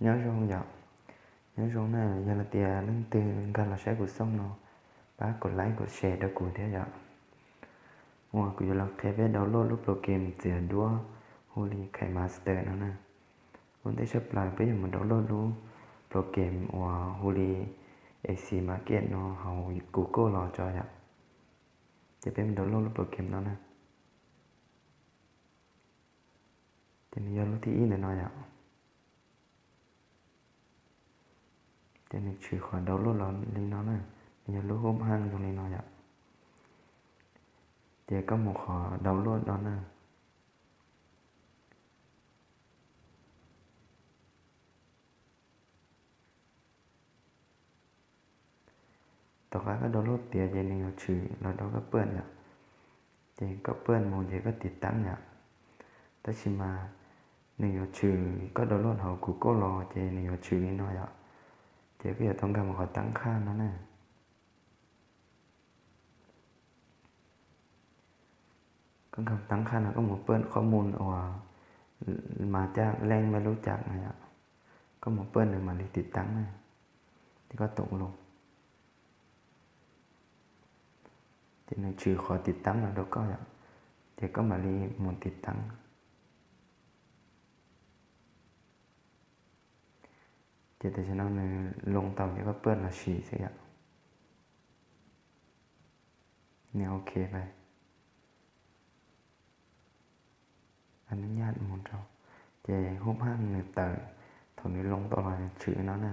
Nyob zoo yom, nyob zoo na, yog hais tias leej twg nkag los saib kuv xooj no, pab kom like kom share rau kuv thiab yom. Uas kuv yuav los qhia peb download lub program txiav duab hu li KineMaster no na. Ua ntej tshaj plaws peb yuav mus download lub program uas hu li Easy Market no hauv Google los tso yom. Ces peb mus download lub program no na. Ces nws yog lub thib ib ntawm no yom. Ces nws tshwm qhov download los li no na, nws yog lub hub haj zoo li no yom. Ces koj mus qhov download no na. Tom qab koj download tiav ces nws yuav tshwm los rau koj paj yom. Ces koj paj mus ces koj tiv taab yom. Tab sis mas nws yuav tshwm koj download hauv Google los ces nws yuav tshwm li no yom. Ces koj yuav tau nkag mus qhov taab qhaj no na. Koj nkag taab qhaj no koj mus paj qhob mus uas mas caj leej maj lub cas no yom. Koj mus paj nws mam li tiv taab na. Ces koj toom loo. Ces nws tshwm qhov tiv taab no rau koj yom. Ces koj mam li mus tiv taab. Ces tam sim no nws loo tau ces koj paj los sis xwb yom. Nws ok pab. Nws nyaj mus rau, ces hub haj nws tawm, thaum nws loo tau los nws tshwm no na.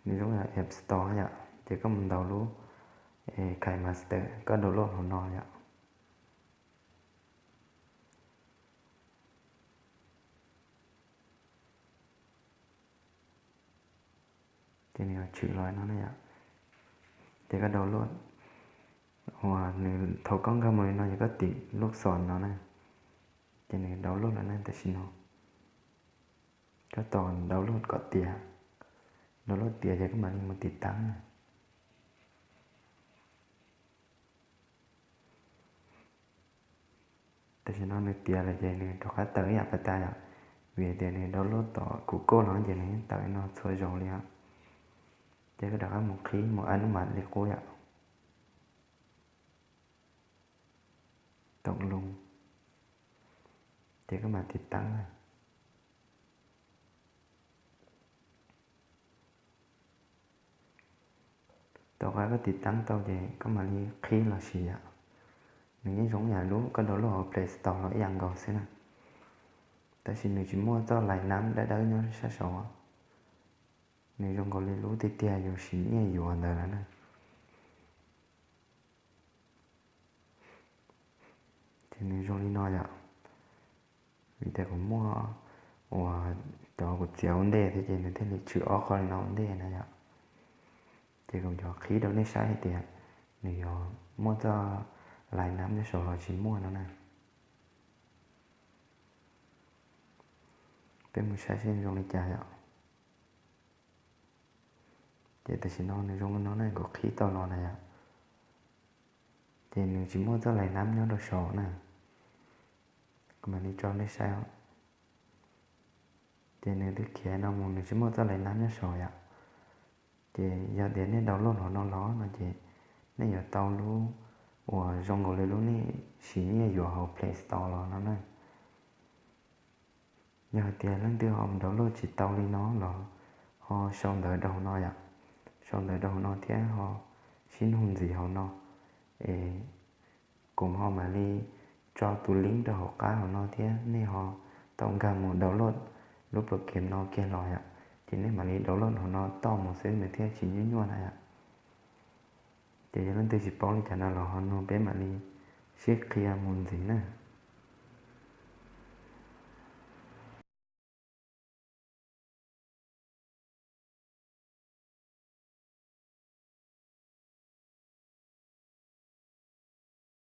Nws zoo yam App Store yom, ces koj mus ntaus lub KineMaster koj download hauv no yom. Ces nws yuav tshwm los no na yom. Ces koj download, uas nws thaum koj nkag mus li no ces koj tim lub xos no na. Ces nws download los na tam sim no. Koj tos download kom tiav, download tiav ces koj mam li mus tiv taab na. Tam sim no nws tiav lawm ces nws rov qab tawm ib yam pas tas yom, vim tias nws download tom Google los ces nws yeej tawm no txhua zaus li os. Ces koj rov qab mus qhib mus a nub mam li qub yom. Toom loo, ces koj mam tiv taab na. Tom qab koj tiv taab tau ces koj mam li qhib los sis yom. Nws yeej zoo yam lub koj download hauv Play Store los ib yam nkaus xwb na. Tab sis nws tsis muaj txoj lais nab dawb dawb nyob sab saud. Nws zoo nkaus li lub tiag tiag yus siv nyiaj yuav ntawd lawm na. Ces nws zoo li no yom. Vim tias kuv muaj uas cov kuv txiav ua ntej thiab ces nws thiaj li tshwm ob qho li no ua ntej na yom. Ces kuv yuav qhib rau nej saib hais tias nws yuav muaj txoj lais nab nyob saud los tsis muaj no na. Peb mus saib seb zoo li cas yom. Ces tam sim no nws zoo li no na, kuv qhib tau los na yom. Ces nws tsis muaj txoj lais nab nyob rau saud na. Kuv mam li tso nej saib os. Ces nws twb khiav no mus nws tsis muaj txoj lais nab nyob saud yom. Ces yog tias nej download hauv no los no ces nej yuav tau lub uas zoo nkaus li lub nej siv nyiaj yuav hauv Play Store los no na. Yog hais tias leej twg ho download tsis tau li no los ho sau ntawv rau hauv no yom. Sau ntawv rau hauv no thiab ho sib nug ntxiv hauv no. Es kuv ho mam li tso tus link rau hauv qab hauv no thiab nej ho tau nkag mus download lub program no kiag los yom. Ces nej mam li download hauv no toj mus xwb nws thiaj tsis nyuaj nyuaj na yom. Ces yog leej twg tsis paub li cas no los ho nug peb mam li sib qhia mus ntxiv na.